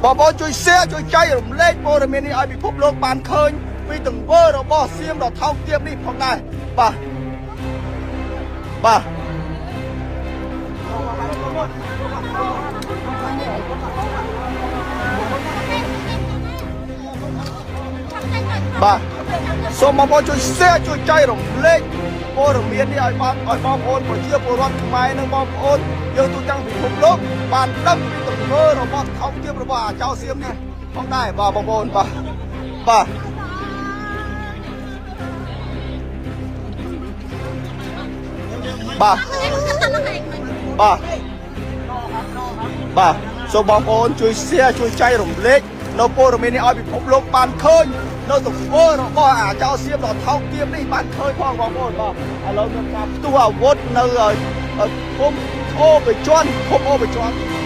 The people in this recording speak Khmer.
បងប្អូនជួយ share ជួយចែករំលែកព័ត៌មាននេះឲ្យពិភពលោកបានឃើញពីទង្វើរបស់សៀមដ៏ថោកទាបនេះផងដែរបាទបាទបាទសូមបងប្អូនជួយ share ជួយចែករំលែកព័ត៌មាននេះឲ្យបានឲ្យបងប្អូនប្រជាពលរដ្ឋខ្មែរនិងបងប្អូនយើងទូទាំងពិភពលោកបានដឹងពីទង្វើរបស់ថោកទាបរបស់អាចោសៀមនេះផងដែរបាទបងប្អូនបាទបាទបាទបាទបាទសូមបងប្អូនជួយ share ជួយចែករំលែកនៅព័ត៌មាននេះឲ្យពិភពលោកបានឃើញនៅទង្វើរបស់អាចោសៀមដ៏ថោកទាបនេះបានឃើញផងបងប្អូនបាទឥឡូវមានការផ្ទុះអាវុធនៅឃុំអូបជន់ឃុំអូបជន់។